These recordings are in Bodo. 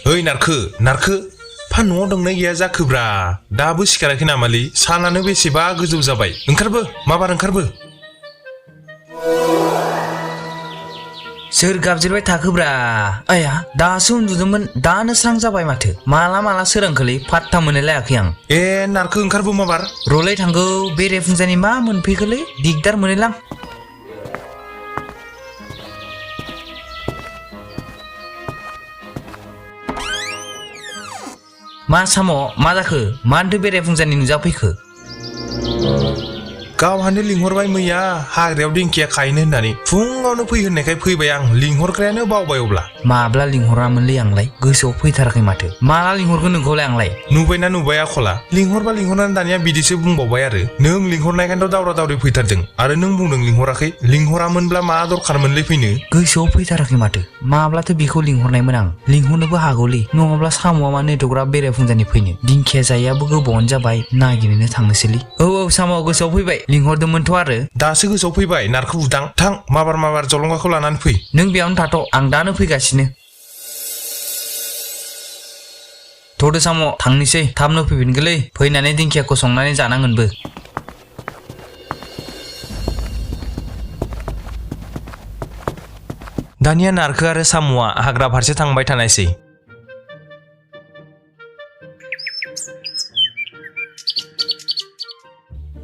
ओइ नारखो फा न'आव दंना गैया जाखोब्रा दाबो सिखाराखै नामालै सानानो बेसेबा गोजौ जाबाय ओंखारबो माबार ओंखारबो सोर गाबज्रिबाय थाखोब्रा आया दासो उन्दुदोंमोन दानो स्रां जाबाय माथो माला सोरांखोलै फात्ता मोनलायाखै आं ए नारखो ओंखारबो माबार रलै थांगौ बेरे फुंजानि मा मोनफैखोलै दिगदार मोनोलां मा साम' मा जाखो मानोथो बेरे फुंजानि नुजाफैखो गावहानो लिंहरबाय मैया हाग्रायाव दिंखिया खाहैनो होननानै फुङावनो फै होननायखाय फैबाय आं लिंहरग्रायानो बावबाय अब्ला माब्ला लिंहरामोनलै आंलाय गोसोआव फैथाराखै माथो माला लिंहरगोन नोंखौलाय आंलाय नुबायना नुबाय आखला लिंहरबा लिंहरनानै दानिया बिदिसो बुंबावबाय आरो नों लिंहरनायखायनोथ' दावरा दावरि फैथारदों आरो नों बुंदों लिंहराखै लिंहरामोनब्ला मा दरखारमोनलै फैनो गोसोआव फैथाराखै माथो माब्लाथो बिखौ लिंहरनायमोन आं लिंहरनोबो हागौलै नङाब्ला साम'आ मा नेटग्रा बेरे फुंजानि फैनो दिंखिया जायाबो गोबावानो जाबाय नागिरनो थांनोसैलै औ साम' गोसोआव फैबाय लिंहरदोंमोनथ' आरो दासो गोसोआव फैबाय नारखो उदां थां माबार जलंगाखौ लानानै फै नों बेयावनो थाथ' आं दानो फैगासिनो थ'दो साम' थांनोसै थाबनो फैफिनगोलै फैनानै दिंखियाखौ संनानै जानांगोनबो दानिया नारखो आरो साम'आ हाग्रा फारसे थांबाय थानायसै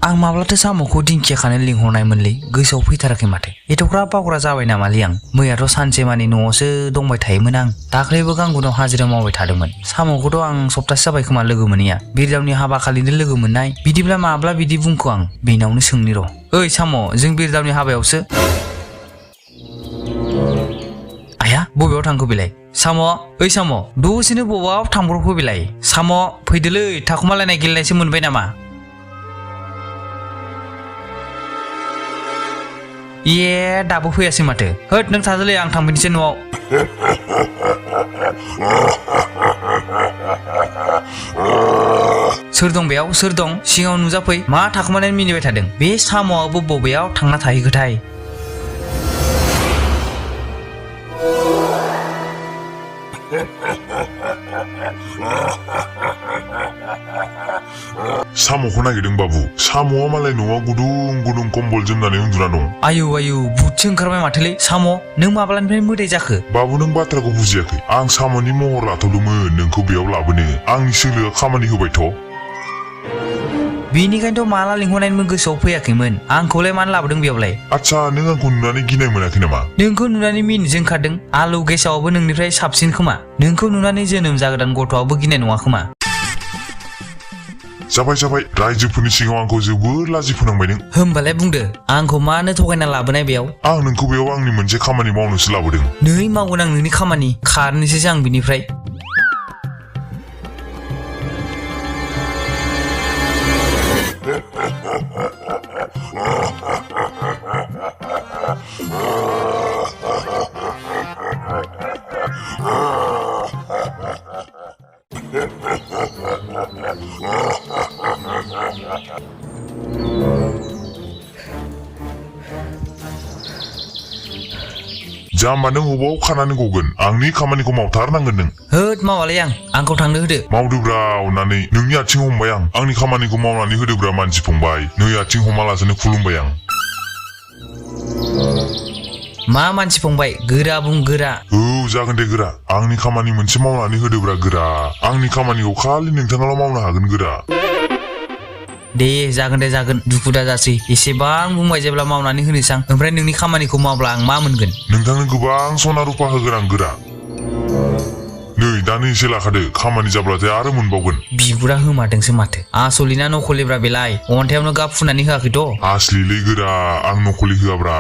आं माब्लाथो साम'खौ दिंखिया खानो लिंहरनायमोनलै गोसोआव फैथाराखै माथो एथ'ग्रा बावग्रा जाबाय नामालै आं मैयाथ' सानसे मानि न'आवसो दंबाय थायोमोन आं दाख्लैबो गांगुनाव हाजिरा मावबाय थादोंमोन साम'खौथ' आं सप्तासे जाबाय खोमा लोगो मोनैया बिरदावनि हाबा खालिनो लोगो मोननाय बिदिब्ला माब्ला बिदि बुंखो आं बेनावनो सोंनि र' ओइ साम' जों बिरदावनि हाबायावसो आया बबेयाव थांखो बेलाय साम' ओइ साम' दसेनो बबाव थांब्रबखो बेलाय साम' फैदोलै थाखुमालायनाय गेलेनायसो मोनबाय नामा ये दाबो फैयासै माथो होद नों थाजोलै आं थांफिनसै न'आव सोर दं बेयाव सोर दं सिगाङाव नुजाफै मा थाखुमानानै मिनिबाय थादों बे साम'आबो बबेयाव थांना थाहैखोथाय साम'खौ नागिरदों बाबु साम'आ मालाय न'आव गुदुं कम्बल जोमनानै उन्दुना दं आयौ भुतसो ओंखारबाय माथोलै साम' नों माब्लानिफ्राय मोदाय जाखो बाबु नों बाथ्राखौ बुजियाखै आं साम'नि महर लाथ'दोंमोन नोंखौ बेयाव लाबोनो आंनि सोलोआ खामानि होबायथ' बेनिखायनोथ' माला लिंहरनायमोन गोसोआव फैयाखैमोन आंखौलाय मानो लाबोदों बेयावलाय आच्छा नों आंखौ नुनानै गिनाय मोनाखै नामा नोंखौ नुनानै मिनिजों ओंखारदों आलौ गेसावाबो नोंनिफ्राय साबसिन खोमा नोंखौ नुनानै जोनोम जागोदान गथ'आबो गिनाय नङा खोमा जाबाय रायजोफोरनि सिगाङाव आंखौ जोबोर लाजि फोनांबाय नों होमबालाय बुंदो आंखौ मानो थगायना लाबोनाय बेयाव आं नोंखौ बेयाव आंनि मोनसे खामानि मावनोसो लाबोदों नै मावगोन आं नोंनि खामानि खारनोसैसो आं बिनिफ्राय जाम्बा नों अबाव खानानै गगोन आंनि खामानिखौ मावथारनांगोन नों होद मावालै आंखौ थांनो होदो मावदोब्रा अननानै नोंनि आथिं हमबाय आंनि खामानिखौ मावनानै होदोब्रा मानसि फंबाय नै आथिं हमालासेनो खुलुमबाय आं मा मानसि फंबाय गोरा बुं गोरा औ जागोन दे गोरा आंनि खामानि मोनसे मावनानै होदोब्रा गोरा आंनि खामानिखौ खालि नोंथाङाल' मावनो हागोन गोरा दे जागोन दुखु दाजासै एसेबां बुंबाय जेब्ला मावनानै होनोसां ओमफ्राय नोंनि खामानिखौ मावब्ला आं मा मोनगोन नोंथांनो गोबां सना रुपा होगोन आं गोरा नै दानो एसे लाखादो खामानि जाब्लाथाय आरो मोनबावगोन बिगुरा होमारदोंसो माथो आसलिना नखलिब्रा बेलाय अन्थायावनो गाब फुनानै होआखैथ' आसलिलै गोरा आं नखलि होआब्रा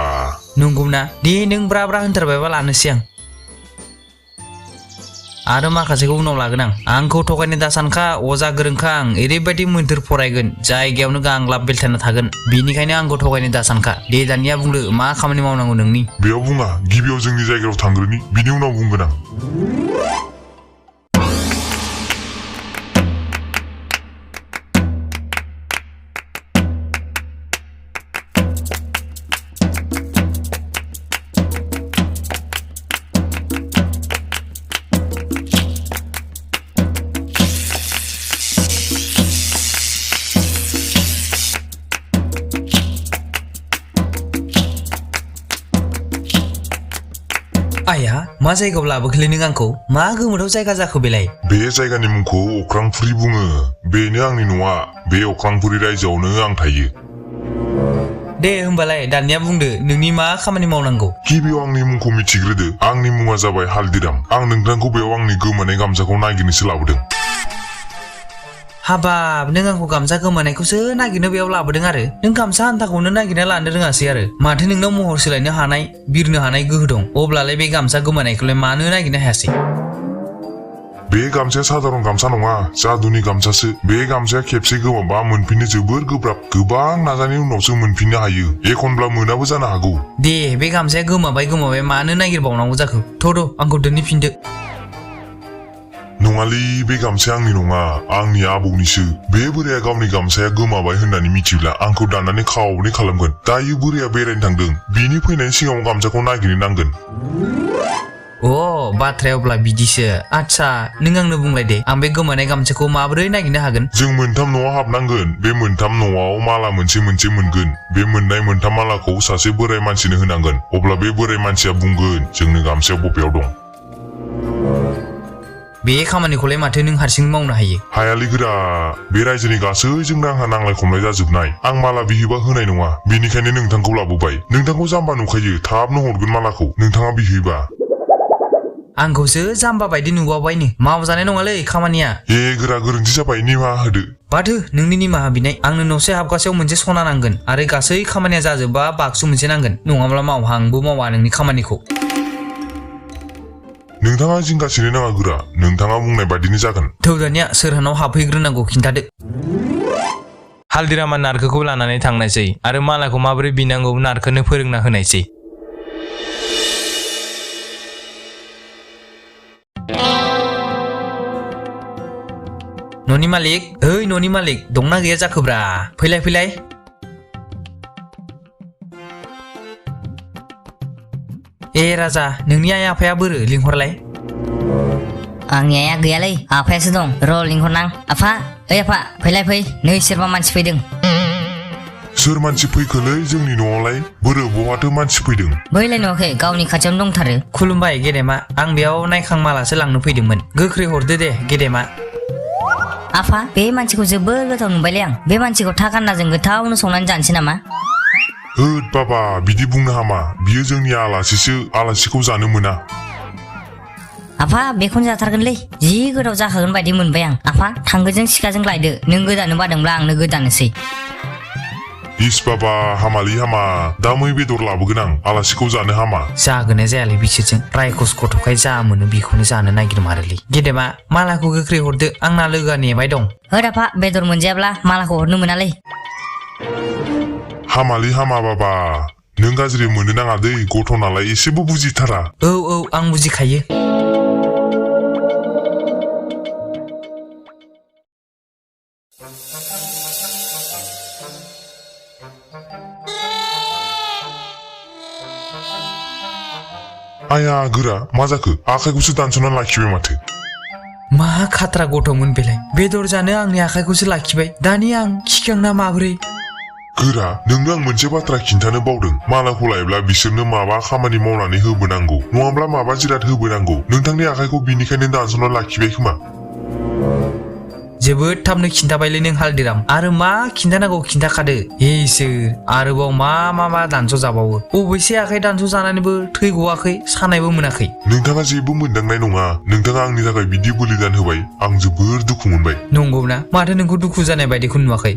नंगौना दे नों ब्रा होनथारबायबा लानोसै आं आरो माखासेखौ उनाव लागोन आंखौ थगायनो दासानखा अजा गोरोंखा आं ओरैबायदि मोन्थोर फरायगोन जायगायावनो गांग्लाब बेलथायना थागोन बेनिखायनो आंखौ थगायनो दासानखा दे दानिया बुंदो मा खामानि मावनांगौ नोंनि बेयाव बुङा गिबियाव जोंनि जायगायाव थांग्रोनि बिनि उनाव बुंगोन आं आया मा जायगायाव लाबोखोलै नों आंखौ मा गोमोथाव जायगा जाखो बेलाय बे जायगानि मुंखौ अख्रांफुरि बुङो बेनो आंनि न'आ बे अख्रांफुरि रायजोआवनो आं थायो दे होमबालाय दानिया बुंदो नोंनि मा खामानि मावनांगौ गिबियाव आंनि मुंखौ मिथिग्रोदो आंनि मुङा जाबाय हालदिराम आं नोंथांखौ बेयाव आंनि गोमानाय गामसाखौ नागिरनोसो लाबोदों हाबाब नों आंखौ गामसा गोमानायखौसो नागिरनो बेयाव लाबोदों आरो नों गामसा हान्थाखौनो नागिरना लानो रोङासै आरो माथो नोंनाव महर सोलायनो हानाय बिरनो हानाय गोहो दं अब्लालाय बे गामसा गोमानायखौलाय मानो नागिरनो हायासै बे गामसाया साधारन गामसा नङा जादुनि गामसासो बे गामसाया खेबसे गोमाबा मोनफिननो जोबोर गोब्राब गोबां नाजानायनि उनावसो मोनफिननो हायो एखनब्ला मोनाबो जानो हागौ दे बे गामसाया गोमाबाय मानो नागिरबावनांगौ जाखो थ'द' आंखौ दोनहैफिनदो नङालै बे गामसाया आंनि नङा आंनि आबौनिसो बे बोराया गावनि गामसाया गोमाबाय होननानै मिथिब्ला आंखौ दाननानै खावनै खालामगोन दायो बोराया बेरायनो थांदों बिनि फैनायनि सिगाङाव गामसाखौ नागिरनो नांगोन अ बाथ्राया अब्ला बिदिसो आच्छा नों आंनो बुंलाय दे आं बे गोमानाय गामसाखौ माबोरै नागिरनो हागोन जों मोनथाम न'आव हाबनांगोन बे मोनथाम न'आव माला मोनसे मोनगोन बे मोननाय मोनथाम मालाखौ सासे बोराय मानसिनो होनांगोन अब्ला बे बोराय मानसिया बुंगोन जोंनो गामसाया बबेयाव दं बे खामानिखौलाय माथो नों हारसिं मावनो हायो हायालै गोरा बे रायजोनि गासैजोंनो आंहा नांलाय खमलाय जाजोबनाय आं माला बिहैबा होनाय नङा बेनिखायनो नोंथांखौ लाबोबाय नोंथांखौ जाम्बा नुखायो थाबनो हरगोन मालाखौ नोंथाङा बिहैबा आंखौसो जाम्बा बायदि नुबावबायनो मावजानाय नङालै खामानिया ए गोरा गोरोन्थि जाबाय निमाहा होदो बाथो नोंनि निमाहा बिनाय आंनो न'से हाबगासेयाव मोनसे सना नांगोन आरो गासै खामानिया जाजोबबा बाक्सु मोनसे नांगोन नङाब्ला मावहांबो मावा नोंनि खामानिखौ नोंथाङा जिंगासिनो नाङा गोरा नोंथाङा बुंनाय बादिनो जागोन थौ दानिया सोरहानाव हाबफैग्रोनांगौ खिन्थादो हालदिरामा नारखोखौ लानानै थांनायसै आरो मालाखौ माबोरै बिनांगौ नारखोनो फोरोंना होनायसै न'नि मालिक ओइ न'नि मालिक दंना गैया जाखोब्रा फैलाय ए राजा नोंनि आइ आफाया बोरो लिंहरलाय आंनि आइया गैयालै आफायासो दं र' लिंहरनां आफा ओइ आफा फै नै सोरबा मानसि फैदों सोर मानसि फैखोलै जोंनि न'आवलाय बोरो बहाथो मानसि फैदों बैलाय नुवाखै गावनि खाथियावनो दंथारो खुलुमबाय गेदेमा आं बेयाव नायखां मालासो लांनो फैदोंमोन गोख्रै हरदो दे गेदेमा आफा बे मानसिखौ जोबोर गोथाव नुबायलै आं बे मानसिखौ था गान्नाजों गोथावनो संनानै जानोसै नामा होद बाबा बिदि बुंनो हामा बियो जोंनि आलासिसो आलासिखौ जानो मोना आफा बेखौनो जाथारगोनलै जि गोथाव जाखागोन बायदि मोनबाय आं आफा थांगोनजों सिखाजों लायदो नों गोदानो बादोंब्ला आंनो गोदानोसै इस बाबा हामालै हामा दा मै बेदर लाबोगोन आं आलासिखौ जानो हामा जागोना जायालै बिसोरजों रायखस गथ'खाय जा मोनो बेखौनो जानो नागिरमारोलै गेदेमा मालाखौ गोख्रै हरदो आंना लोगोआ नेबाय दं होद आफा बेदर मोनजायाब्ला मालाखौ हरनो मोनालै हामालै हामा बाबा नों गाज्रि मोननो नाङा दै गथ' नालाय एसेबो बुजिथारा औ आं बुजिखायो आया गोरा मा जाखो आखाइखौसो दानस'नानै लाखिबाय माथो मा खाथ्रा गथ'मोन बेलाय बेदर जानो आंनि आखाइखौसो लाखिबाय दानि आं खिखांना माबोरै गोरा नोंनो आं मोनसे बाथ्रा खिन्थानो बावदों मालाखौ लायोब्ला बिसोरनो माबा खामानि मावनानै होबोनांगौ नङाब्ला माबा जिराद होबोनांगौ नोंथांनि आखाइखौ बिनिखायनो दानस'नानै लाखिबाय खोमा जोबोद थाबनो खिन्थाबायलै नों हालदिराम आरो मा खिन्थानांगौ खिन्थाखादो इसोर आरोबाव मा दानस' जाबावो अबेसे आखाइ दानस' जानानैबो थै गवाखै सानायबो मोनाखै नोंथाङा जेबो मोनदांनाय नङा नोंथाङा आंनि थाखाय बिदि बलिदान होबाय आं जोबोर दुखु मोनबाय नंगौना माथो नोंखौ दुखु जानाय बायदिखौ नुवाखै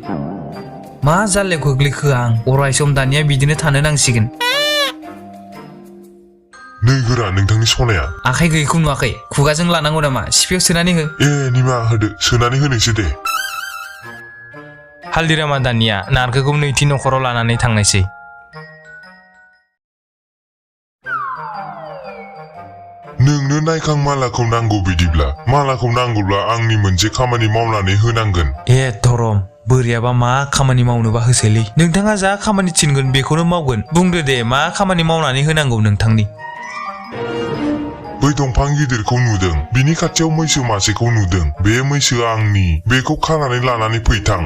मा जाल्लायाव गोग्लैखो आं अराय सम दानिया बिदिनो थानो नांसिगोन नै गोरा नोंथांनि सनाया आखाइ गैयैखौ नुवाखै खुगाजों लानांगौ नामा सिफियाव सोनानै हो ए निमाहा होदो सोनानै होनोसै दे हालदिरामा दानिया नारखोखौ नैथि नखराव लानानै थांनायसै नोंनो नायखां मालाखौ नांगौ बिदिब्ला मालाखौ नांगौब्ला आंनि मोनसे खामानि मावनानै होनांगोन ए धरम बोरियाबा मा खामानि मावनोबा होसोलै नोंथाङा जा खामानि थिनगोन बेखौनो मावगोन बुंदो दे मा खामानि मावनानै होनांगौ नोंथांनि बै दंफां गिदिरखौ नुदों बिनि खाथियाव मैसो मासेखौ नुदों बे मैसोआ आंनि बेखौ खानानै लानानै फैथां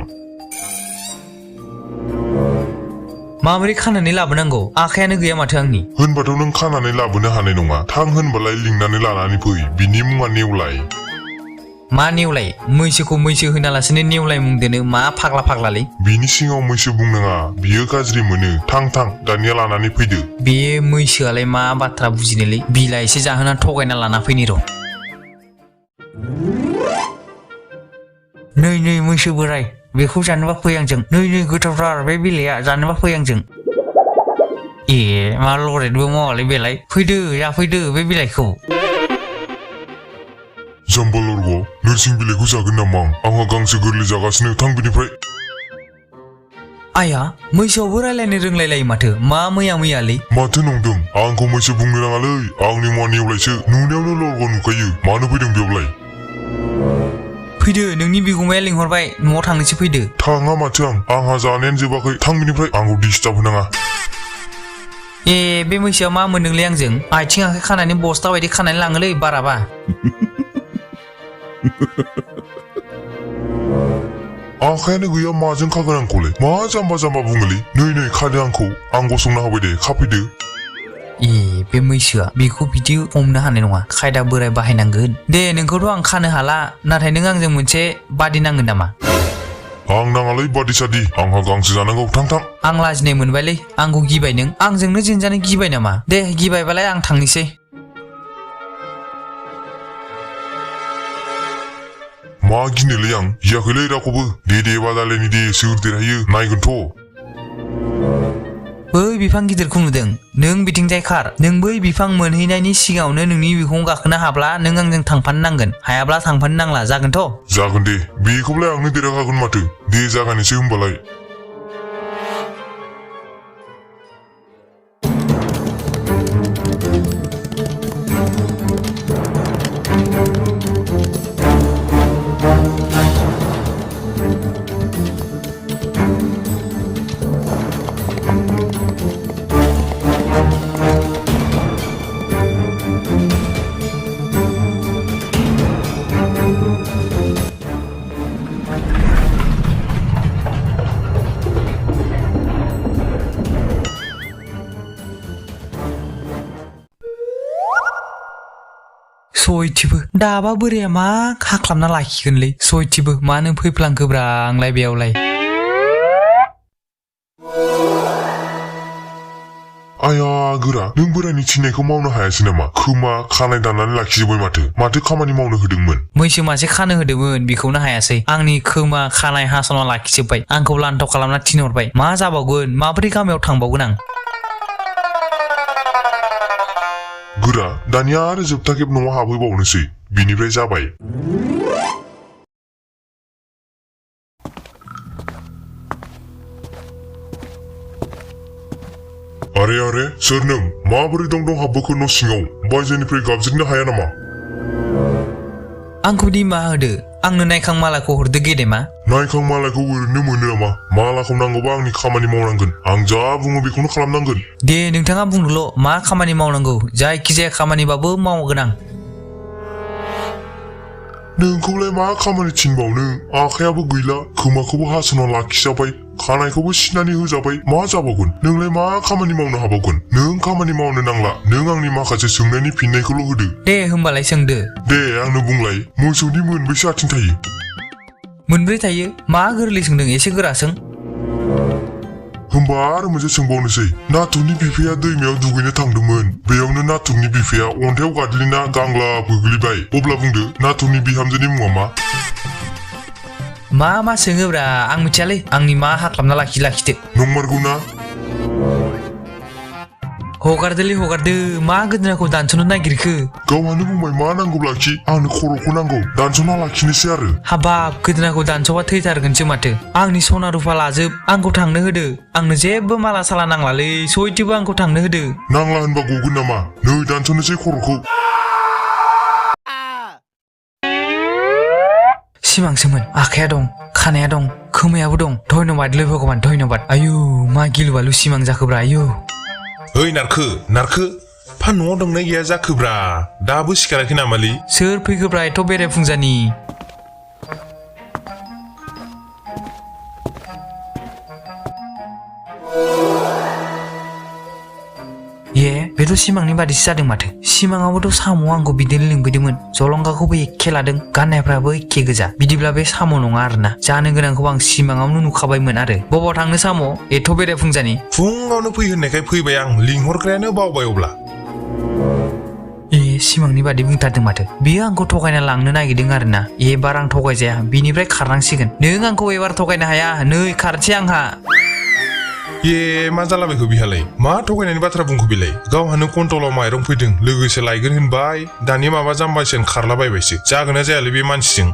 माबोरै खानानै लाबोनांगौ आखायानो गैया माथो आंनि होनबाथ' नों खानानै लाबोनो हानाय नङा थां होनबालाय लिंनानै लानानै फै बिनि मुङा नेवलाय मा नेवलाय मैसोखौ मैसो होनालासिनो नेवलाय मुं दोनो मा फाग्ला फाग्लालै बिनि सिङाव मैसो बुंनाङा बियो गाज्रि मोनो थां दानिया लानानै फैदो बे मैसोआलाय मा बाथ्रा बुजिनोलै बिलाइ एसे जाहोना थगायना लाना फैनि र' नै मैसो बोराय बेखौ जानोबा फै आंजों नै गोथावथार बे बिलाइया जानोबा फै आंजों ए मा लरेटबो मावालै बेलाय फैदो जाफैदो बे बिलाइखौ जाम्बा लरग' नोरसिं बिलाइखौ जागोन नामा आंहा गांसो गोरलै जागासिनो थां बिनिफ्राय आया मैसोआवबो रायलायनो रोंलायलायो माथो मा मैयालै माथो नंदों आंखौ मैसो बुंनो नाङालै आंनि मुङा नेवलायसो नुनायावनो लरग' नुखायो मानो फैदों बेयावलाय फैदो नोंनि बिगुमाया लिंहरबाय न'आव थांनोसो फैदो थाङा माथो आंहा जानायानो जोबाखै थां बिनिफ्राय आंखौ डिस्टार्ब होनाङा ए बे मैसोआ मा मोनदोंलै आंजों आथिं आखाइ खानानै बस्ता बायदि खानानै लाङोलै बाराबा आखायानो गैया माजों खागोन आंखौलाय मा जाम्बा बुङोलै नै खादो आंखौ आं गसंना होबाय दे खाफैदो ए बे मैसोआ बेखौ बिदि हमनो हानाय नङा खायदा बोराय बाहायनांगोन दे नोंखौथ' आं खानो हाला नाथाय नों आंजों मोनसे बादि नांगोन नामा आं नाङालै बादि सादि आंहा गांसो जानांगौ थां आं लाजिनाय मोनबायलै आंखौ गिबाय नों आंजोंनो जेनजानो गिबाय नामा दे गिबायबालाय आं थांनोसै मा गिनोलै आं गियाखैलै रावखौबो दे बादायलायनि दे सोर देरहायो नायगोनथ' बै बिफां गिदिरखौ नुदों नों बिथिंजाय खार नों बै बिफां मोनहैनायनि सिगाङावनो नोंनि बिखुङाव गाखोनो हाब्ला नों आंजों थांफानो नांगोन हायाब्ला थांफानो नांला जागोनथ' जागोन दे बेखौलाय आंनो देरहाखागोन माथो दे जागायनोसै होमबालाय सयथिबो दाबा बोराया मा खाख्लाबना लाखिगोनलै सयथिबो मानो फैफ्लांखोब्रा आंलाय बेयावलाय आया गोरा नों बोरायनि थिननायखौ मावनो हायासै नामा खोमा खानाय दाननानै लाखिजोब्बाय माथो खामानि मावनो होदोंमोन मैसो मासे खानो होदोंमोन बेखौनो हायासै आंनि खोमा खानाय हास'ना लाखिजोब्बाय आंखौ लान्थाव खालामना थिनहरबाय मा जाबावगोन माबोरै गामियाव थांबावगोन आं गोरा दानिया आरो जोबथा खेब न'आव हाबहैबावनोसै बिनिफ्राय जाबाय आरे सोर नों माबोरै दं हाबबोखो न' सिङाव बायजोनिफ्राय गाबज्रिनो हाया नामा आंखौ निमाहा होदो आंनो नायखां मालाखौ हरदो गेदेमा नायखां मालाखौ ओरैनो मोनो नामा मालाखौ नांगौबा आंनि खामानि मावनांगोन आं जा बुङो बेखौनो खालामनांगोन दे नोंथाङा बुंदोल' मा खामानि मावनांगौ जायखिजाया खामानिबाबो मावगोन आं नोंखौलाय मा खामानि थिनबावनो आखायाबो गैला खोमाखौबो हास'ना लाखिजाबाय खानायखौबो सिनानै होजाबाय मा जाबावगोन नोंलाय मा खामानि मावनो हाबावगोन नों खामानि मावनो नांला नों आंनि माखासे सोंनायनि फिननायखौल' होदो दे होमबालाय सोंदो दे आंनो बुंलाय मोसौनि मोनबेसे आथिं थायो मोनब्रै थायो मा गोरलै सोंदों एसे गोरा सों होमबा आरो मोनसे सोंबावनोसै नाथुरनि बिफाया दैमायाव दुगैनो थांदोंमोन बेयावनो नाथुरनि बिफाया अन्थायाव गादलिना गांलाब गोग्लैबाय अब्ला बुंदो नाथुरनि बिहामजोनि मुङा मा सोङोब्रा आं मिथियालै आंनि मा हाख्लाबना लाखिदो नंमारगौ ना हगारदोलै हगारदो मा गोदोनाखौ दानस'नो नागिरखो गावहानो बुंबाय मा नांगौ लाखि आंनो खर'खौ नांगौ दानस'ना लाखिनोसै आरो हाबाब गोदोनाखौ दानस'बा थैथारगोनसो माथो आंनि सना रुफा लाजोब आंखौ थांनो होदो आंनो जेबो माला साला नांलालै सयथिबो आंखौ थांनो होदो नांला होनबा गगोन नामा नै दानस'नोसै खर'खौ सिमांसोमोन आखाया दं खानाया दं खोमायाबो दं धन्यबाद लै भगबान धन्यबाद आयु मा गिलुबालु सिमां जाखोब्रा आयु ओइ नारखो फा न'आव दंना गैया जाखोब्रा दाबो सिखाराखै नामालै सोर फैखोब्रा एथ' बेरायफुंजानि बेथ' सिमांनि बादिसो जादों माथो सिमाङावबोथ' साम'आ आंखौ बिदिनो लिंबोदोंमोन जलंगाखौबो एखे लादों गाननायफ्राबो एखे गोजा बिदिब्ला बे साम' नङा आरोना जानो गोनांखौ आं सिमाङावनो नुखाबायमोन आरो बबाव थांनो साम' एथ' बेरायफुंजानि फुङावनो फै होननायखाय फैबाय आं लिंहरग्रायानो बावबाय अब्ला सिमांनि बादि बुंथारदों माथो बियो आंखौ थगायना लांनो नागिरदों आरोना एबार आं थगायजाया बिनिफ्राय खारनांसिगोन नों आंखौ एबार थगायनो हाया नै खारसै आंहा मा जालाबायखो बिहालाय मा थगायनायनि बाथ्रा बुंखो बिलाय गावहानो कन्ट्रलाव माइरं फैदों लोगोसे लायगोन होनबाय दानि माबा जाम्बासिन खारलाबायबायसो जागोन ना जायालै बे मानसिजों